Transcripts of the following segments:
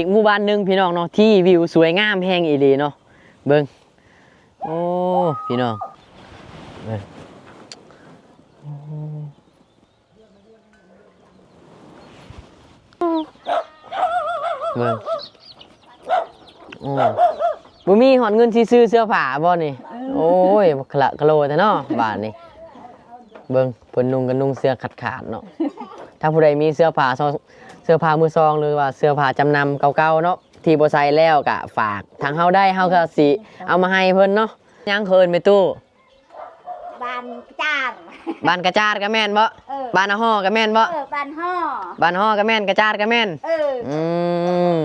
ອີກໝູ່ບ້ານໜຶ່ງພີ່ນ້ອງເນາະ ທີ່ວິວສວຍງາມແຮງອີ່ຫຼີເນາະ ເບິ່ງ ໂອ້ ພີ່ນ້ອງ ເບິ່ງ ໂອ້ ເບິ່ງ ໂອ້ ບໍ່ມີຮອດເງິນຊິຊື້ເສື້ອຜ້າບໍ່ນີ້ ເອີ ໂອ້ຍ ບັກຂະລະຂະໂຫຼແທ້ເນາະ ບາດນີ້ ເບິ່ງ ເພິ່ນນຸ່ງກໍນຸ່ງເສື້ອຂາດໆເນາະ ຖ້າຜູ້ໃດມີເສື້ອຜ້າ ເສື້ອຜ້າມືສອງ ຫຼືວ່າເສື້ອຜ້າຈຳນຳເກົ່າໆເນາະ ທີ່ບໍ່ໃຊ້ແລ້ວກໍຝາກທາງເຮົາໄດ້ ເຮົາກໍຊິເອົາມາໃຫ້ເພິ່ນເນາະ ຫຍັງເຂົາເອີ້ນແມ່ຕູ້? ບ້ານກະຈາດ ບ້ານກະຈາດກໍແມ່ນບໍ່? ເອີ ບ້ານອາຫໍ້ກໍແມ່ນບໍ່? ເອີ ບ້ານຫໍ້ ບ້ານຫໍ້ກໍແມ່ນ ກະຈາດກໍແມ່ນ ເອີ ອືມ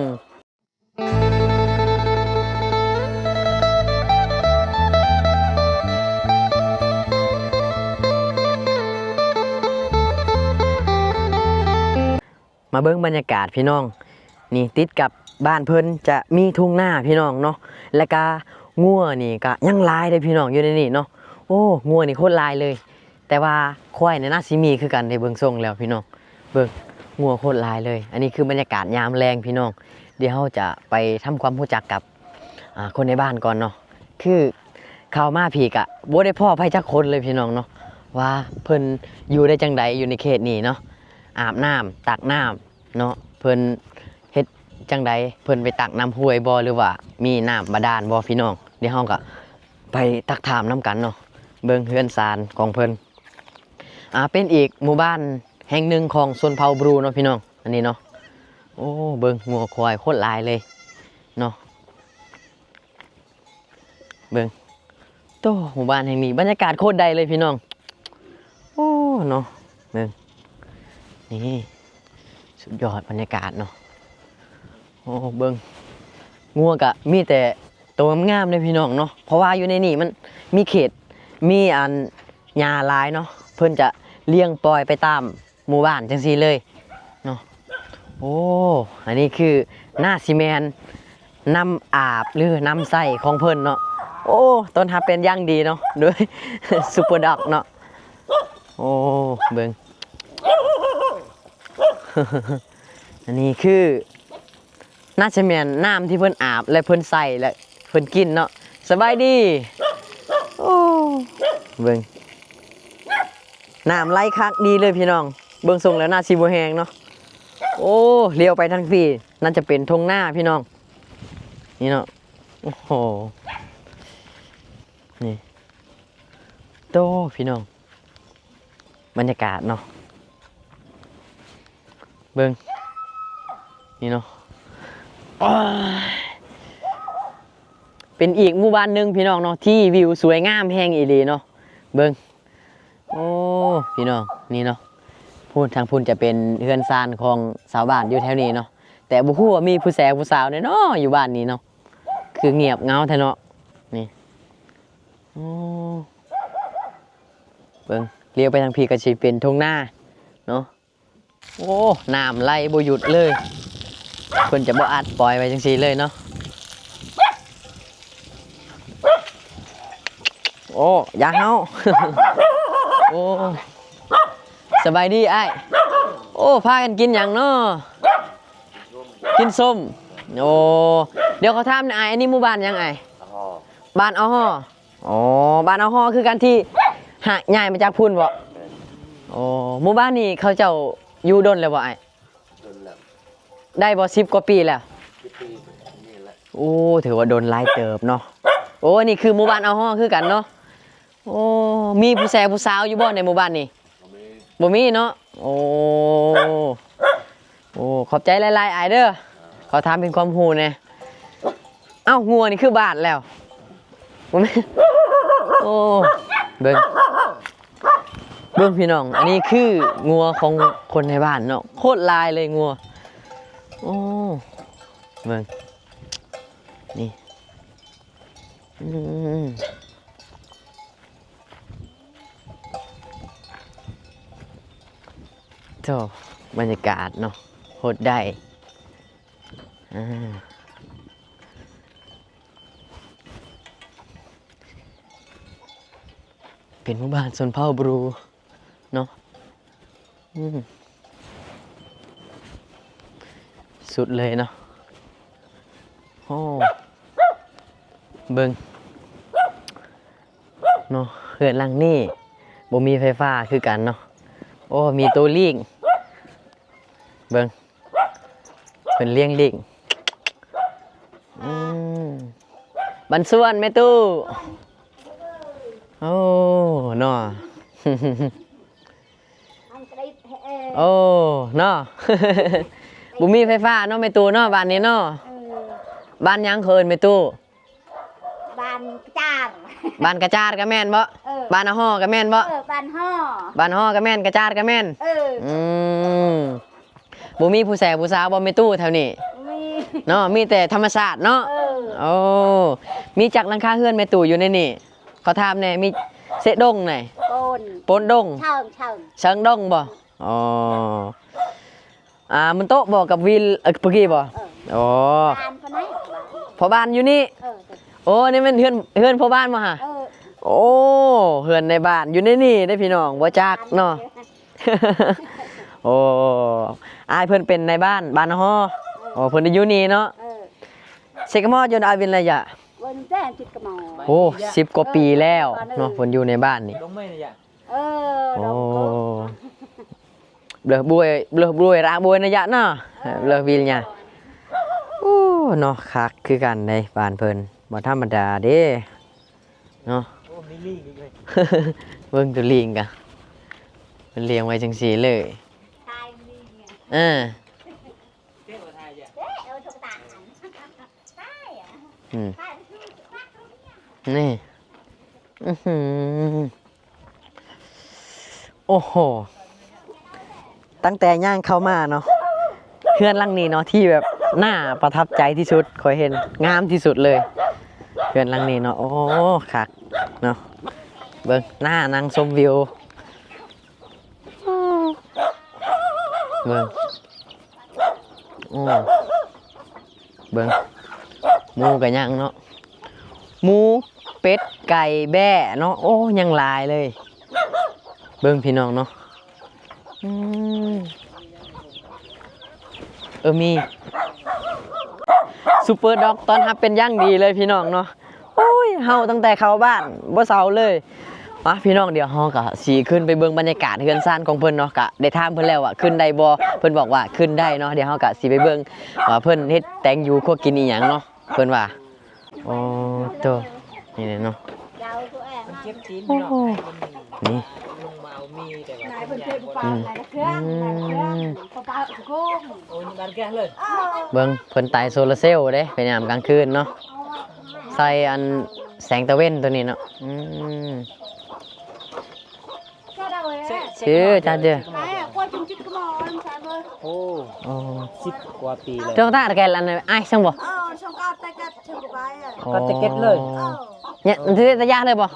ມາເບິ່ງບັນຍາກາດພີ່ນ້ອງ ນີ້ຕິດກັບບ້ານເພິ່ນຈະມີທົ່ງນາພີ່ນ້ອງເນາະ ແລ້ວກະງົວນີ້ກະຍັງຫຼາຍເດ້ພີ່ນ້ອງ ຢູ່ໃນນີ້ເນາະ ໂອ້ ງົວນີ້ໂຄດຫຼາຍເລີຍ ແຕ່ວ່າຄວາຍນີ້ໜ້າຊິມີຄືກັນເດ້ ເບິ່ງຊົງແລ້ວພີ່ນ້ອງ ເບິ່ງ ງົວໂຄດຫຼາຍເລີຍ ອັນນີ້ຄືບັນຍາກາດຍາມແລງພີ່ນ້ອງ ດຽວເຮົາຈະໄປທຳຄວາມຮູ້ຈັກກັບ ອ່າ ຄົນໃນບ້ານກ່ອນເນາະ ຄືເຂົ້າມາພີ້ກະບໍ່ໄດ້ພໍ້ໃຜຈັກຄົນເລີຍພີ່ນ້ອງເນາະ ວ່າເພິ່ນຢູ່ໄດ້ຈັ່ງໃດຢູ່ໃນເຂດນີ້ເນາະ ອາບນ້ຳ ຕັກນ້ຳເນາະ ເພິ່ນເຮັດຈັ່ງໃດ ເພິ່ນໄປຕັກນ້ຳຫ້ວຍບໍ່ ຫຼືວ່າມີນ້ຳບາດານບໍ່ພີ່ນ້ອງ ດຽວເຮົາກະໄປຕັກຖາມນຳກັນເນາະ ເບິ່ງເຮືອນຊານຂອງເພິ່ນ ອ່າ ເປັນອີກໝູ່ບ້ານແຫ່ງໜຶ່ງຂອງຊົນເຜົ່າບຣູເນາະພີ່ນ້ອງ ອັນນີ້ເນາະ ໂອ້ ເບິ່ງງົວຄວາຍໂຄດຫຼາຍເລີຍເນາະ ເບິ່ງ ໂຕ ໝູ່ບ້ານແຫ່ງນີ້ບັນຍາກາດໂຄດໄດ້ເລີຍພີ່ນ້ອງ ໂອ້ ເນາະ ເບິ່ງ ນີ້ ສຸດຍອດບັນຍາກາດເນາະ ໂອ້ ເບິ່ງ ງົວກະມີແຕ່ໂຕງາມໆເດ້ພີ່ນ້ອງເນາະ ເພາະວ່າຢູ່ໃນນີ້ມັນມີເຂດ ມີອັນຫຍ້າຫຼາຍເນາະ ເພິ່ນຈະລ້ຽງປ່ອຍໄປຕາມ ໝູ່ບ້ານຈັ່ງຊີ້ເລີຍເນາະ ໂອ້ ອັນນີ້ຄືໜ້າຊິແມ່ນນ້ຳອາບ ຫຼື ນ້ຳໃຊ້ຂອງເພິ່ນເນາະ ໂອ້ ຕ້ອນຮັບເປັນຢ່າງດີເນາະ ໂດຍ Super Dog ເນາະ ໂອ້ ເບິ່ງ ອັນນີ້ຄື ໜ້າຈະແມ່ນນ້ຳທີ່ເພິ່ນອາບ ແລະ ເພິ່ນໃຊ້ ແລະ ເພິ່ນກິນເນາະ ສະບາຍດີ ໂອ້ ເບິ່ງ ນ້ຳໄຫຼຄັກດີເລີຍພີ່ນ້ອງ ເບິ່ງຊົງແລ້ວໜ້າຊິບໍ່ແຫ້ງເນາະ ໂອ້ ລ້ຽວໄປທາງພີ້ ໜ້າຈະເປັນທົ່ງນາພີ່ນ້ອງ ນີ້ເນາະ ໂອ້ໂຫ ນີ້ ໂຕ ພີ່ນ້ອງ ບັນຍາກາດເນາະ ເບິ່ງ ນີ້ເນາະ ໂອ້ຍ ເປັນອີກໝູ່ບ້ານໜຶ່ງພີ່ນ້ອງເນາະ ທີ່ວິວສວຍງາມແຮງອີ່ຫຼີເນາະ ເບິ່ງ ໂອ້ ພີ່ນ້ອງ ນີ້ເນາະ ພຸ້ນ ທາງພຸ້ນຈະເປັນເຮືອນຊານຂອງຊາວບ້ານຢູ່ແຖວນີ້ເນາະ ແຕ່ບໍ່ຮູ້ວ່າມີຜູ້ແສຜູ້ສາວແດ່ເນາະ ຢູ່ບ້ານນີ້ເນາະ ຄືງຽບເຫງົາແທ້ເນາະ ນີ້ ໂອ້ ເບິ່ງ ລ້ຽວໄປທາງພີ້ກໍຊິເປັນທົ່ງນາເນາະ ໂອ້ ນ້ຳໄຫຼບໍ່ຢຸດເລີຍ ເພິ່ນຈະບໍ່ອັດປ່ອຍໄວ້ຈັ່ງຊີ້ເລີຍເນາະ ໂອ້ ຢ່າເຫົ່າ ໂອ້ ສະບາຍດີອ້າຍ ໂອ້ ພາກັນກິນຫຍັງເນາະ? ກິນສົ້ມ ໂອ້ ດຽວຂໍຖາມແດ່ອ້າຍ ອັນນີ້ໝູ່ບ້ານຫຍັງອ້າຍ? ອໍ ບ້ານອໍຫໍ ອໍ ບ້ານອໍຫໍຄືກັນ ທີ່ຫາ ຍ້າຍມາຈາກພຸ້ນບໍ? ແມ່ນ ໂອ້ ໝູ່ບ້ານນີ້ເຂົາເຈົ້າຢູ່ດົນແລ້ວບໍອ້າຍ? ດົນແລ້ວ ໄດ້ບໍ ສິບກວ່າປີແລ້ວ? ສິບປີນີ້ແຫຼະ ໂອ້ ຖືວ່າດົນຫຼາຍເຕີບເນາະ ໂອ້ ອັນນີ້ຄືໝູ່ບ້ານອໍຫໍຄືກັນເນາະ ໂອ້ ມີຜູ້ແສຜູ້ສາວຢູ່ບໍ່ໃນໝູ່ບ້ານນີ້? ບໍ່ມີ ບໍ່ມີເນາະ ໂອ້ ໂອ້ ຂອບໃຈຫຼາຍໆອ້າຍເດີ ຂໍຖາມເປັນຄວາມຮູ້ແດ່ ເອົ້າ ງົວນີ້ຄືບາດແລ້ວ ບໍ່ແມ່ນ ໂອ້ ເບິ່ງ ເບິ່ງພີ່ນ້ອງ ອັນນີ້ຄືງົວຂອງຄົນໃນບ້ານເນາະ ໂຄດຫຼາຍເລີຍງົວ ໂອ້ ເບິ່ງ ນີ້ ອືມ ໂທ້ ບັນຍາກາດເນາະ ໂຄດໄດ້ ອ່າ ເປັນໝູ່ບ້ານຊົນເຜົ່າບຣູເນາະ ອືມ ສຸດເລີຍເນາະ ໂອ້ ເບິ່ງເນາະ ເຮືອນຫຼັງນີ້ບໍ່ມີໄຟຟ້າຄືກັນເນາະ. ໂອ້ ມີໂຕລີ້ງ ເບິ່ງ ເພິ່ນລ້ຽງລີ້ງ. ອືມ ບັນຊວນແມ່ຕູ້. ໂອ້ ເນາະ ໂອ້ ເນາະ ບໍ່ມີໄຟຟ້າເນາະແມ່ຕູ້ເນາະ ບ້ານນີ້ເນາະ. ເອີ ບ້ານຫຍັງເຂົາເອີ້ນແມ່ຕູ້? ບ້ານກະຈາດ. ບ້ານກະຈາດກະແມ່ນບໍ່? ເອີ ບ້ານນາຫໍ່ກະແມ່ນບໍ່? ເອີ ບ້ານຫໍ່ ບ້ານຫໍ່ກະແມ່ນ ກະຈາດກະແມ່ນ. ເອີ ອືມ ບໍ່ມີຜູ້ແສຜູ້ສາວບໍ່ແມ່ຕູ້ແຖວນີ້? ມີ ເນາະ ມີແຕ່ທຳມະຊາດເນາະ. ເອີ ໂອ້ ມີຈັກຫຼັງຄາເຮືອນແມ່ຕູ້ຢູ່ໃນນີ້? ຂໍຖາມແດ່ ມີເຊະດົງໃດ໋? ໂປນ ໂປນດົງ ເຊີງ ເຊີງ ເຊີງດົງບໍ່? ອໍ ອ່າ ມັນໂຕະບໍ່ກັບວິນ ເອີ ເມື່ອກີ້ບໍ່? ເອີ ອໍ ບ້ານເພິ່ນໃດ໋ ພໍ່ບ້ານຢູ່ນີ້. ເອີ ໂອ້ ນີ້ແມ່ນເຮືອນ ເຮືອນພໍ່ບ້ານບໍ່ຫະ? ເອີ ໂອ້ ເຮືອນໃນບ້ານຢູ່ໃນນີ້ເດ້ພີ່ນ້ອງ ບໍ່ຈັກເນາະ. ໂອ້ ອ້າຍເພິ່ນເປັນນາຍບ້ານ ບ້ານນາຫໍ່. ເອີ ໂອ້ ເພິ່ນໄດ້ຢູ່ນີ້ເນາະ. ເອີ ເຊກະມໍຢູ່ອາວິນລະຍະ ເພິ່ນແຈ້ງສິບກະມໍ ໂອ້ ສິບກວ່າປີແລ້ວເນາະ ເພິ່ນຢູ່ໃນບ້ານນີ້. ເອີ ໂອ້ ເລີບວຍ ເລີບວຍ ຣາບວຍນະຍະເນາະ ເລີບວິນຍາ. ໂອ້ ເນາະ ຄັກຄືກັນເດ້ບ້ານເພິ່ນ ບໍ່ທຳມະດາເດ້ເນາະ. ໂອ້ ມີລີ້ງອີກເລີຍ ເບິ່ງໂຕລີ້ງກະ ເພິ່ນລ້ຽງໄວ້ຈັ່ງຊີ້ເລີຍ. ເອີ ອືມ ນີ້ ອືຫື ໂອ້ໂຫ ຕັ້ງແຕ່ຍ່າງເຂົ້າມາເນາະ ເຮືອນຫຼັງນີ້ເນາະ ທີ່ແບບໜ້າປະທັບໃຈທີ່ສຸດ ຂ້ອຍເຫັນງາມທີ່ສຸດເລີຍ ເຮືອນຫຼັງນີ້ເນາະ. ໂອ້ ຄັກເນາະ ເບິ່ງ ໜ້ານັ່ງຊົມວິວ. ເບິ່ງ ໂອ້ ເບິ່ງ ໝູກະຍັງເນາະ ໝູ ເປັດ ໄກ່ ແບ້ເນາະ. ໂອ້ ຍັງຫຼາຍເລີຍ ເບິ່ງພີ່ນ້ອງເນາະ. ອືມ ເອີ ມີ ຊຸບເປີດັອກຕ້ອນຮັບເປັນຢ່າງດີເລີຍພີ່ນ້ອງເນາະ. ໂອ້ຍ ເຮົາຕັ້ງແຕ່ເຂົ້າບ້ານບໍ່ເຊົາເລີຍ. ມາພີ່ນ້ອງ ດຽວເຮົາກະຊິຂຶ້ນໄປເບິ່ງບັນຍາກາດເຮືອນຊານຂອງເພິ່ນເນາະ. ກະໄດ້ຖາມເພິ່ນແລ້ວວ່າຂຶ້ນໄດ້ບໍ່ ເພິ່ນບອກວ່າຂຶ້ນໄດ້ເນາະ. ດຽວເຮົາກະຊິໄປເບິ່ງວ່າເພິ່ນເຮັດແຕ່ງຢູ່ຄົວກິນອີ່ຫຍັງເນາະ ເພິ່ນວ່າ. ໂອ້ໂຕ ນີ້ແຫຼະເນາະ. ເຈັບຕີນ ໂອ້ ພີ່ນ້ອງ ນີ້ ລົງມາເອົາມີ ແຕ່ວ່າ ນາຍເພິ່ນເກັບປາ ອືມ ນາຍເຄື່ອງ ອືມ ນາຍເຄື່ອງ ປາປາ ໂອ້ຍ ນີ້ບ້ານແກ້ງເລີຍ. ເບິ່ງ ເພິ່ນໄຕ່ໂຊລາເຊວເດ້ ໄປຍາມກາງຄືນເນາະ ໃສ່ອັນແສງຕາເວັນໂຕນີ້ເນາະ. ອືມ ເອີ ຈານເຈີ ໂອ້ ໂອ້ ສິບກວ່າປີແລ້ວ ເຈົ້າຕາແກ່ນອັນອ້າຍຊັ້ນບໍ່? ເອີ ຊ່ອງການແຕ່ແກັດເຊີງໄປ ການແຕ່ແກັດເລີຍ ເອີ ເນຍ ມັນຊິໄດ້ຕາຢາເລີຍບໍ່?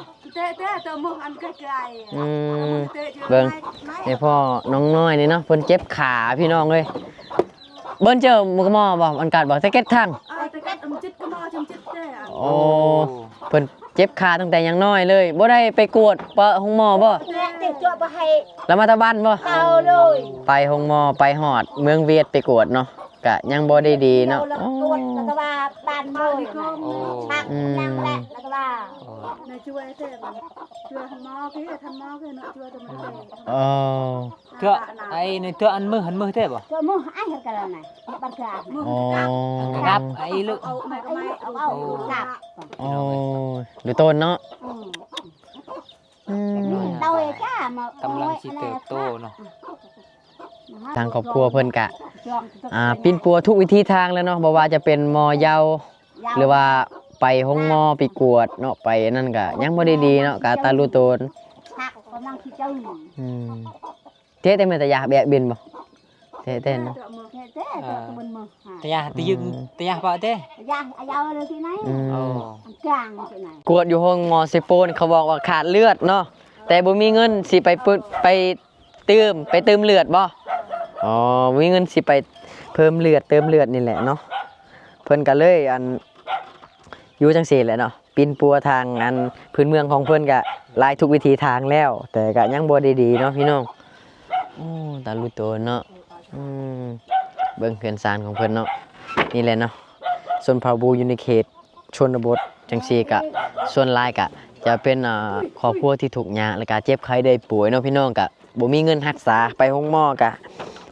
ອືມ ເບິ່ງ ໃຫ້ພໍ່ນ້ອງນ້ອຍນີ້ເນາະ ເພິ່ນເຈັບຂາພີ່ນ້ອງເອີຍ. ເບິ່ງເຈີໝໍບໍ່ ອັນກາດບໍ່ ແຕ່ເກັດທາງ ເອີ ແຕ່ເກັດ ມັນຈິດກະໝໍ ຈຳຈິດແຕ່ ໂອ້ ເພິ່ນເຈັບຂາຕັ້ງແຕ່ຍັງນ້ອຍເລີຍ ບໍ່ໄດ້ໄປກວດປະໂຮງໝໍບໍ່? ແມ່ເຈັບຈວບບໍ່ໃຫ້ ລະມາຕະບັນບໍ່? ເອົາເລີຍ ໄປໂຮງໝໍ ໄປຮອດເມືອງວຽດໄປກວດເນາະ ກະຍັງບໍ່ໄດ້ດີເນາະ. ໂອ້ ລະກະວ່າບ້ານເມືອງ ໂອ້ ພັກ ອືມ ຍັງແຫຼະ ລະກະວ່າ ໃນຊ່ວຍແທ້ ຊ່ວຍໂຮງໝໍ ເຮັດທຳໝໍ ເນາະ ຊ່ວຍແຕ່ມັນເປັນ ເອີ ເທື່ອໄອ້ໃນເທື່ອອັນມື ອັນມືແທ້ບໍ່? ເທື່ອມືໄອ້ເຮັດກັນລະນະ ບັດກາ ອໍ ກັບໄອ້ເລີ ເອົາ ເອົາ ເອົາກັບ ອໍ ຫຼືຕົ້ນເນາະ ອືມ ອືມ ໂດຍຈ້າ ມາ ກຳລັງຊິເຕີບໂຕເນາະ. ທາງຄອບຄົວເພິ່ນກະ ອ່າ ປິ່ນປົວທຸກວິທີທາງແລ້ວເນາະ ບໍ່ວ່າຈະເປັນໝໍເຍົາ ເຍົາ ຫຼືວ່າໄປໂຮງໝໍໄປກວດເນາະ ໄປອັນນັ້ນກະຍັງບໍ່ໄດ້ດີເນາະ ກະຕາລຸໂຕນ ພັກກຳລັງຊິເຈີ ອືມ ເທແຕ່ແມ່ນຕາຢາແບບເບັນບໍ່? ເທແຕ່ເນາະ ເທແຕ່ ເອີ ຕາຢາ ຕາຍຶກ ອືມ ຕາຢາປະເຕ ຕາຢາ ອາຍາວເລີຍທີ່ໄນ ອືມ ເອີ ກວດຢູ່ໂຮງໝໍເຊໂປນ ເຂົາບອກວ່າຂາດເລືອດເນາະ ແຕ່ບໍ່ມີເງິນຊິໄປປຶ ໄປ ຕື່ມ ໄປຕື່ມເລືອດບໍ່? ອໍ ບໍ່ມີເງິນຊິໄປເພີ່ມເລືອດ ເຕີມເລືອດນີ້ແຫຼະເນາະ ເພິ່ນກະເລີຍ ອັນ ຢູ່ຈັ່ງຊີ້ແຫຼະເນາະ ປິ່ນປົວທາງ ອັນ ພື້ນເມືອງຂອງເພິ່ນກະຫຼາຍທຸກວິທີທາງແລ້ວ ແຕ່ກະຍັງບໍ່ໄດ້ດີເນາະພີ່ນ້ອງ. ໂອ້ ຕາລຸໂຕນເນາະ ອືມ ເບິ່ງເຮືອນຊານຂອງເພິ່ນເນາະ ນີ້ແຫຼະເນາະ ຊົນເຜົ່າບູຢູ່ໃນເຂດຊົນນະບົດຈັ່ງຊີ້ກະ ສ່ວນຫຼາຍກະຈະເປັນ ອ່າ ຄອບຄົວທີ່ທຸກຍາກ ແລ້ວກະເຈັບໄຂ້ໄດ້ປ່ວຍເນາະພີ່ນ້ອງ ກະບໍ່ມີເງິນຮັກສາ ໄປໂຮງໝໍກະ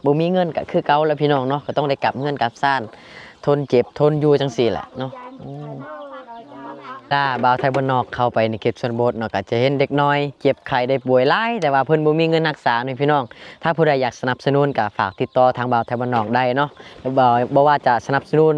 ບໍ່ມີເງິນ ກະຄືເກົ່າແຫຼະພີ່ນ້ອງເນາະ ກະຕ້ອງໄດ້ກັບເຮືອນກັບຊານ ທົນເຈັບທົນຢູ່ຈັ່ງຊີ້ແຫຼະເນາະ. ອືມ ຖ້າບ່າວໄທບ້ານນອກເຂົ້າໄປໃນເຂດຊົນນະບົດເນາະ ກະຈະເຫັນເດັກນ້ອຍເຈັບໄຂ້ໄດ້ປ່ວຍຫຼາຍ ແຕ່ວ່າເພິ່ນບໍ່ມີເງິນຮັກສາເນາະພີ່ນ້ອງ. ຖ້າຜູ້ໃດຢາກສະໜັບສະໜູນກະຝາກຕິດຕໍ່ທາງບ່າວໄທບ້ານນອກໄດ້ເນາະ ຫຼືວ່າ ບໍ່ວ່າຈະສະໜັບສະໜູນ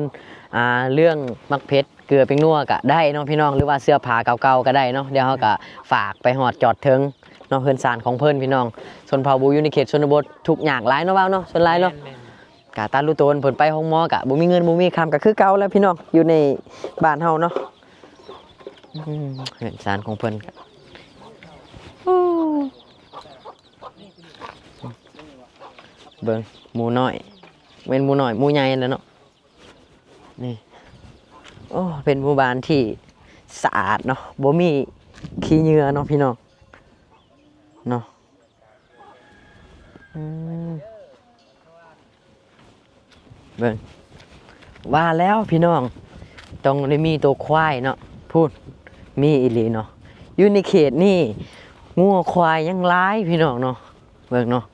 ອ່າ ເລື່ອງໝາກເຜັດ ເກືອ ແປ້ງນົວກະໄດ້ເນາະພີ່ນ້ອງ ຫຼືວ່າເສື້ອຜ້າເກົ່າໆກະໄດ້ເນາະ. ດຽວເຮົາກະຝາກໄປຮອດຈອດເຖິງເນາະ ເຮືອນຊານຂອງເພິ່ນພີ່ນ້ອງ. ຊົນເຜົ່າບູຢູ່ໃນເຂດຊົນນະບົດທຸກຍາກຫຼາຍເນາະ ບ່າວເນາະ ສ່ວນຫຼາຍເນາະ. ແມ່ນໆ ກະຕາມຮູ້ຕົນ ເພິ່ນໄປໂຮງໝໍກະບໍ່ມີເງິນບໍ່ມີຄຳ ກະຄືເກົ່າແຫຼະພີ່ນ້ອງ ຢູ່ໃນບ້ານເຮົາເນາະ. ອືມ ເຮືອນຊານຂອງເພິ່ນກະ ໂອ້ ເບິ່ງໝູນ້ອຍ ແມ່ນໝູນ້ອຍ ໝູໃຫຍ່ຫັ້ນແຫຼະເນາະ. ນີ້ ໂອ້ ເປັນໝູ່ບ້ານທີ່ສະອາດເນາະ ບໍ່ມີຂີ້ເຫຍື້ອເນາະພີ່ນ້ອງເນາະ. ອືມ ເບິ່ງ ວ່າແລ້ວພີ່ນ້ອງ ຕ້ອງໄດ້ມີໂຕຄວາຍເນາະ. ພຸ້ນ ມີອີ່ຫຼີເນາະ ຢູ່ໃນເຂດນີ້ ງົວຄວາຍຍັງຫຼາຍພີ່ນ້ອງເນາະ. ເບິ່ງເນາະ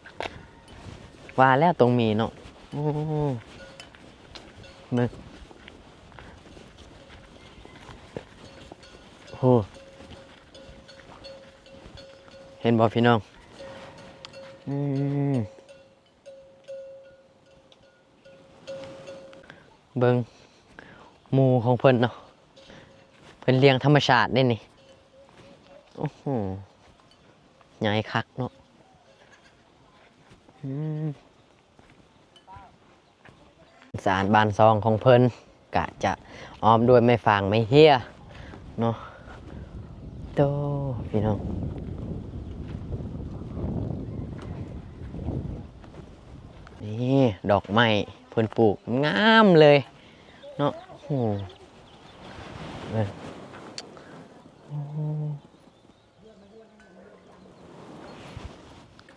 ວ່າແລ້ວຕ້ອງມີເນາະ. ໂອ້ ເບິ່ງ ໂອ້ ເຫັນບໍ່ພີ່ນ້ອງ? ອືມ ເບິ່ງໝູຂອງເພິ່ນເນາະ ເພິ່ນລ້ຽງທຳມະຊາດເດ້ນີ້. ໂອ້ໂຫ ໃຫຍ່ຄັກເນາະ. ອືມ ສານບ້ານຊ່ອງຂອງເພິ່ນກະຈະອ້ອມດ້ວຍໄມ້ຟາງໄມ້ເຮຍເນາະ. ໂຕ ພີ່ນ້ອງ ນີ້ດອກໄມ້ເພິ່ນປູກງາມເລີຍເນາະ. ໂອ້ ເບິ່ງ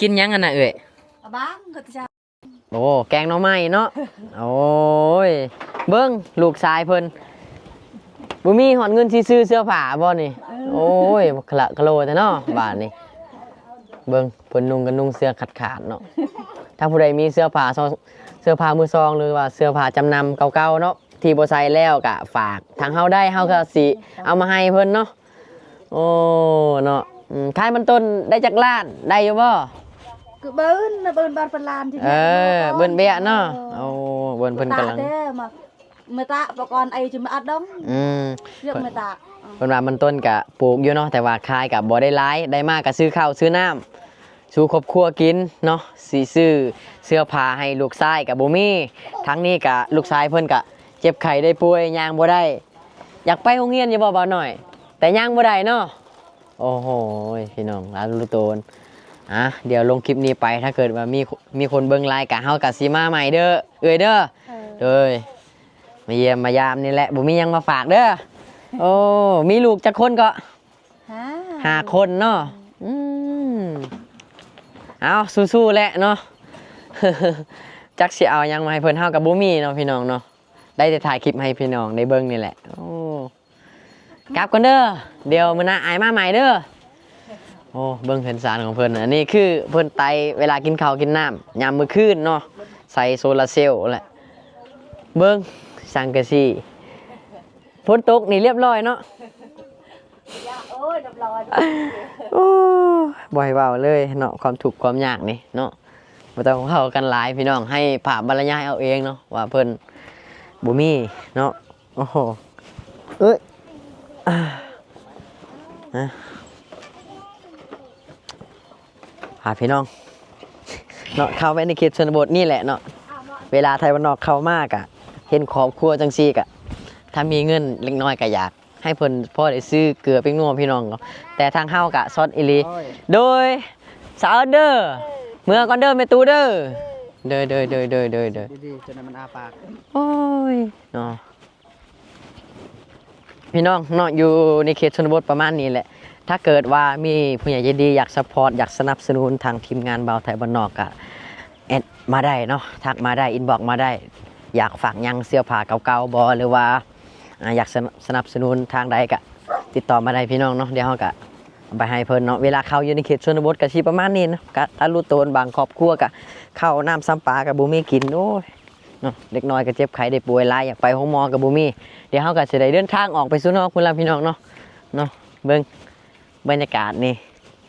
ກິນຫຍັງຫັ້ນນະເອື້ອຍ? ອາບັງກໍຈະ ໂອ້ ແກງໜໍ່ໄມ້ເນາະ. ໂອ້ຍ ເບິ່ງລູກຊາຍເພິ່ນ ບໍ່ມີຮອດເງິນຊິຊື້ເສື້ອຜ້າບໍ່ນີ້? ເອີ ໂອ້ຍ ຄະລະຄະໂລແທ້ເນາະບາດນີ້. ເບິ່ງເພິ່ນນຸ່ງກໍນຸ່ງເສື້ອຂາດໆເນາະ. ຖ້າຜູ້ໃດມີເສື້ອຜ້າ ເສື້ອຜ້າມືສອງ ຫຼືວ່າເສື້ອຜ້າຈຳນຳເກົ່າໆເນາະ ທີ່ບໍ່ໃສ່ແລ້ວກະຝາກທາງເຮົາໄດ້ ເຮົາກໍຊິເອົາມາໃຫ້ເພິ່ນເນາະ. ໂອ້ ເນາະ ອືມ ຂາຍມັນຕົ້ນໄດ້ຈັກລ້ານ ໄດ້ຢູ່ບໍ່? ຄືເບິ່ນ ເບິ່ນບາດເພິ່ນລ້ານທີ່ ເອີ ເບິ່ນເບຍເນາະ. ໂອ້ ເບິ່ນເພິ່ນກຳລັງ ເອີ ເດ້ມາ ເມຕະປະກອນໄອຈະມາອັດດອງ. ອືມ ເລື່ອງເມຕະ ເພິ່ນວ່າມັນຕົ້ນກະປູກຢູ່ເນາະ ແຕ່ວ່າຂາຍກະບໍ່ໄດ້ຫຼາຍ ໄດ້ມາກະຊື້ເຂົ້າຊື້ນ້ຳສູ່ຄອບຄົວກິນເນາະ ຊິຊື້ເສື້ອຜ້າໃຫ້ລູກຊາຍກະບໍ່ມີ. ທາງນີ້ກະລູກຊາຍເພິ່ນກະເຈັບໄຂ້ໄດ້ປ່ວຍ ຍ່າງບໍ່ໄດ້. ຢາກໄປໂຮງຮຽນຢູ່ບໍ່ ບ່າວນ້ອຍ? ແຕ່ຍ່າງບໍ່ໄດ້ເນາະ. ໂອ້ໂຫ ພີ່ນ້ອງ ລາລຸໂຕນ. ອ່ະ ດຽວລົງຄລິບນີ້ໄປ ຖ້າເກີດວ່າມີ ມີຄົນເບິ່ງຫຼາຍກະ ເຮົາກະຊິມາໃໝ່ເດີ ເອື້ອຍເດີ. ເອີ ໂດຍ ມາຢ້ຽມມາຢາມນີ້ແຫຼະ ບໍ່ມີຫຍັງມາຝາກເດີ. ໂອ້ ມີລູກຈັກຄົນເກາະ? ຫ້າ ຫ້າຄົນເນາະ. ອືມ ເອົາ ສູ້ໆແຫຼະເນາະ. ຈັກຊິເອົາຫຍັງມາໃຫ້ເພິ່ນ ເຮົາກະບໍ່ມີເນາະ ພີ່ນ້ອງເນາະ. ໄດ້ແຕ່ຖ່າຍຄລິບໃຫ້ພີ່ນ້ອງໄດ້ເບິ່ງນີ້ແຫຼະ. ໂອ້ ກັບກ່ອນເດີ ດຽວມື້ໜ້າອ້າຍມາໃໝ່ເດີ. ໂອ້ ເບິ່ງເຮືອນຊານຂອງເພິ່ນ ອັນນີ້ຄືເພິ່ນໄຕ່ເວລາກິນເຂົ້າກິນນ້ຳຍາມມື້ຄືນເນາະ ໃສ່ໂຊລາເຊວແຫຼະ. ເບິ່ງສັງກະສີ ຝົນຕົກນີ້ລຽບລ້ອຍເນາະ. ໂອ້ຍ ໂອ້ຍ ບໍ່ໃຫ້ເວົ້າເລີຍເນາະ ຄວາມທຸກຄວາມຍາກນີ້ເນາະ ບໍ່ຕ້ອງເວົ້າກັນຫຼາຍພີ່ນ້ອງ ໃຫ້ພາບບັນລະຍາຍເອົາເອງເນາະ ວ່າເພິ່ນບໍ່ມີເນາະ. ໂອ້ໂຫ ເອີຍ ອ່າ ພາພີ່ນ້ອງເນາະ ເຂົ້າໄປໃນເຂດຊົນນະບົດນີ້ແຫຼະເນາະ. ເວລາໄທບ້ານນອກເຂົ້າມາກະເຫັນຄອບຄົວຈັ່ງຊີ້ກະ ຖ້າມີເງິນເລັກນ້ອຍກະຢາກໃຫ້ເພິ່ນພໍໄດ້ຊື້ເກືອແປ້ງນົວພີ່ນ້ອງເນາະ. ແຕ່ທາງເຮົາກະຊອດອີ່ຫຼີ. ໂດຍ ສາວເດີ ເມືອກ່ອນເດີແມ່ຕູ້ເດີ. ເດີ ເດີ ເດີ ເດີ ເດີ ເດີ ດີໆ ຈົນມັນອ້າປາກ. ໂອ້ຍ ເນາະ ພີ່ນ້ອງເນາະ ຢູ່ໃນເຂດຊົນນະບົດປະມານນີ້ແຫຼະ. ຖ້າເກີດວ່າມີຜູ້ໃຫຍ່ໃຈດີຢາກຊັບພອດ ຢາກສະໜັບສະໜູນທາງທີມງານບ່າວໄທບ້ານນອກ ກະແອັດມາໄດ້ເນາະ ທັກມາໄດ້ ອິນບັອກມາໄດ້. ຢາກຝາກຫຍັງເສື້ອຜ້າເກົ່າໆບໍ່ ຫຼືວ່າ ອາ ຢາກສະໜັບສະໜູນທາງໃດກະຕິດຕໍ່ມາໄດ້ພີ່ນ້ອງເນາະ. ດຽວເຮົາກະເອົາໄປໃຫ້ເພິ່ນເນາະ. ເວລາເຂົ້າຢູ່ໃນເຂດຊົນນະບົດກະຊິປະມານນີ້ເນາະ ກະຕະລຸໂຕນ ບາງຄອບຄົວກະເຂົ້ານ້ຳຊຳປາກະບໍ່ມີກິນ. ໂອ້ຍ ເນາະ ເດັກນ້ອຍກໍເຈັບໄຂ້ໄດ້ປ່ວຍຫຼາຍ ຢາກໄປໂຮງໝໍກໍບໍ່ມີ. ດຽວເຮົາກໍຊິໄດ້ເດີນທາງອອກໄປສູ່ນອກພຸ້ນລະພີ່ນ້ອງເນາະ. ເນາະ ເບິ່ງບັນຍາກາດນີ້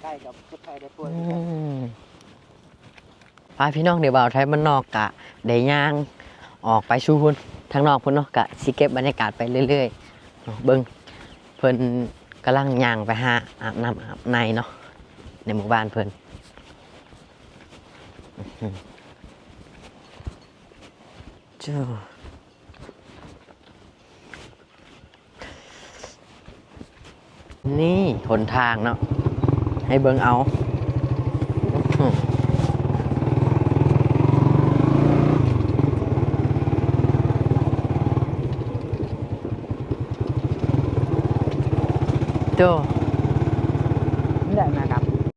ໃກ້ກັບເຈັບໄຂ້ໄດ້ປ່ວຍ ອືມ ພາພີ່ນ້ອງ ດຽວບ່າວໄທບ້ານນອກກະໄດ້ຍ່າງອອກໄປສູ່ພຸ້ນ ທາງນອກພຸ້ນເນາະ. ກະຊິເກັບບັນຍາກາດໄປເລື້ອຍໆເນາະ. ເບິ່ງ ເພິ່ນກຳລັງຍ່າງໄປຫາອາບນ້ຳອາບໃນເນາະ ໃນໝູ່ບ້ານເພິ່ນ. ນີ້ຫົນທາງເນາະ ໃຫ້ເບິ່ງເອົາ. ໂຕ ນີ້ແຫຼະນະ